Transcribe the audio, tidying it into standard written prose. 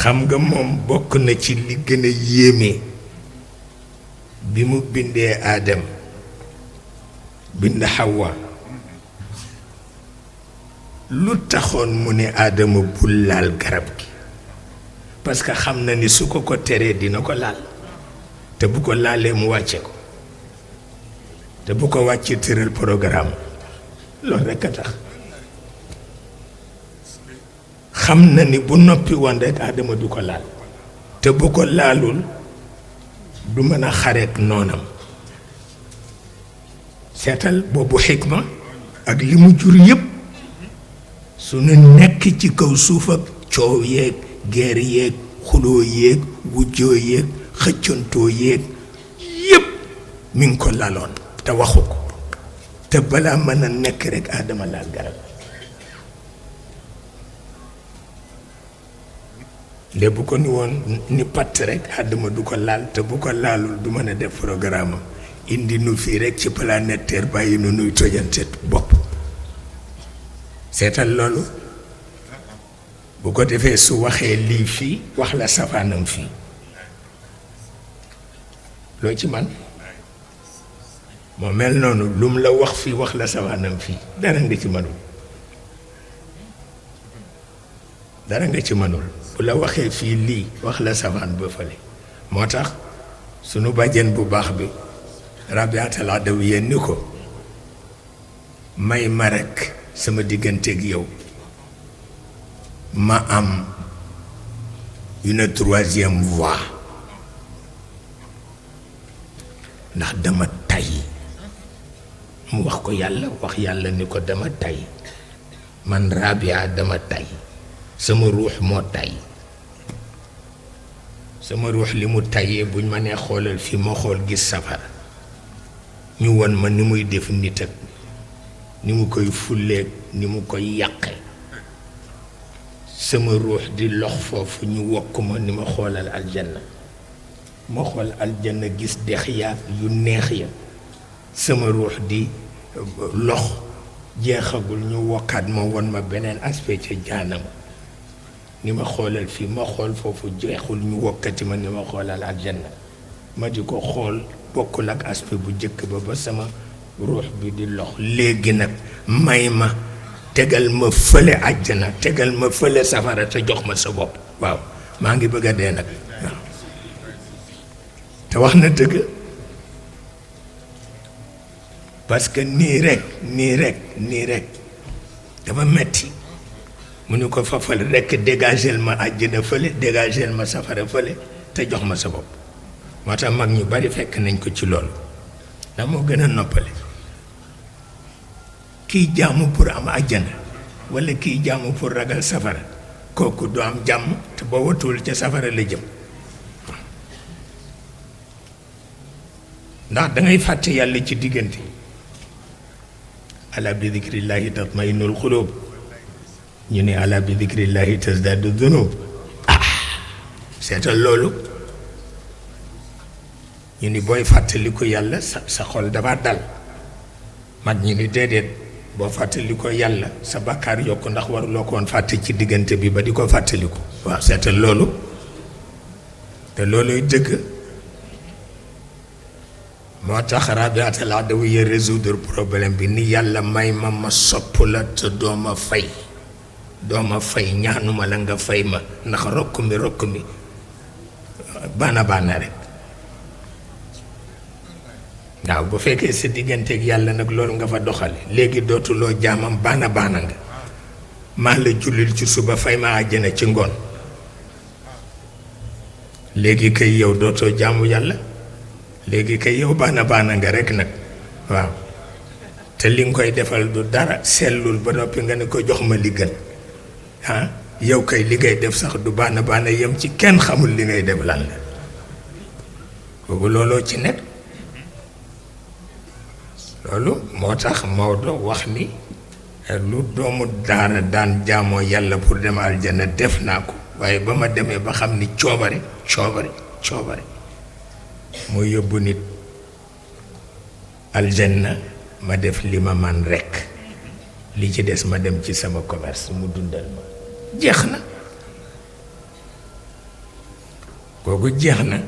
xam nga moom bokk na ci li gën a yéeme bi mu bindee Aadam bind Hawa lu taxoon mu ne Aadama bul laal garab gi parce que xam na ni su ko ko teree dina ko laal te bu ko laalee mu wàcce ko te bu ko wàccee tëral programme loolu rekk a tax xam na ni bu noppi woon rekk Aadama du ko laal te bu ko laalul du mën a xareek noonam seetal boobu xikma ak li mu jur yépp su nu nekk ci kaw suuf ak coow yeeg geer yeeg xuloo yeeg wujjoo yeeg xëccantoo yeeg yépp mi ngi ko laloon te waxu ko te balaa mën a nekk rekk Aadama laal garab léegi bu ko ni woon ni patt rekk Aadama du ko laal te bu ko laalul du mën a def programme am indi nu fii rekk ci planète Terre bàyyi nu nuy tojante bopp seetal loolu bu ko defee su waxee lii fii wax la safaanam fii loo ci man moo mel noonu lu mu la wax fii wax la safaanam fii dara nga ci mënul dara nga ci mënul bu la waxee fii lii wax la safaan ba fële moo tax sunu bàjjen bu baax bi Rabiatul Adawiya ni ko may ma rekk sama digganteeg yow ma am une troisième voie ndax dama tay mu wax ko yàlla wax yàlla ni ko dama tay man Rabia dama tay sama ruux moo tay sama ruux li mu tayee buñ ma nee xoolal fii ma xool gis safara ñu won ma ni muy def nit ak ni mu koy fulleeg ni mu koy yàqe sama ruux di lox foofu ñu wokk ma ni ma xoolal aljanna ma xool aljanna gis dex yaa yu neex ya sama ruux di lox jeexagul ñu wokkaat ma won ma beneen aspect ca jaanam ni ma xoolal fii ma xool foofu jeexul ñu wokkati ma ni ma xoolal aljanna ma di ko xool bokkul ak aspect bu jëkk ba sama ruux bi di lox léegi nag may ma tegal ma fële àjjana tegal ma fële safara te jox ma sa bopp waaw maa ngi bëgg a dee nag waaw te wax na dëgg parce que nii rek dafa metti mu ni ko fa fële rekk dégagel ma àjjana fële dégagel ma safara fële te jox ma sa bopp moo tax mag ñu bari fekk nañ ko ci loolu ndax moo gën a noppale kiy jaamu pour am àjjana walla kiy jaamu pour ragal safara kooku du am jàmm te boo watul ca safara la jëm ndax dangay fàtte yàlla ci diggante ala bi dikrillaahi tatma'innul quluub ñu ne ala bi dikrillaahi tasdaadu dunuub seetal loolu ñu ni booy fàttali ko yàlla sa xol dafa dal mag ñi ni déedéet boo fàttali ko yàlla sa bakkaar yokk ndax waruloo ko woon fàtte ci diggante bi ba di ko fàttali ko waaw seetal loolu te looluy dëgg moo tax Rabiatul Adawiya résoudre problème bi ni yàlla may ma sopp la te dooma fay ñaanuma la nga fay ma ndax rokk mi baana rek waaw bu fekkee sa digganteeg yàlla nag loolu nga fa doxale léegi dootuloo jaamam baana nga maa la jullil ci suba fay ma àjjana ci ngoon léegi kay yow dootoo jaamu yàlla léegi kay yow baana nga rek nag waaw te li nga koy defal du dara sellul ba noppi nga ne ko jox ma li gën yow kay li ngay def sax du baana yem ci kenn xamul li ngay def lan la boobu looloo ci nekk loolu moo tax Maodo wax ni lu doomu daara daan jaamoo yàlla pour dem aljana def naa ko waaye ba ma demee ba xam ni coobare moo yóbbu nit aljanna ma def li ma man rekk li ci des ma dem ci sama commerce mu dundal ma jeex na kooku jeex na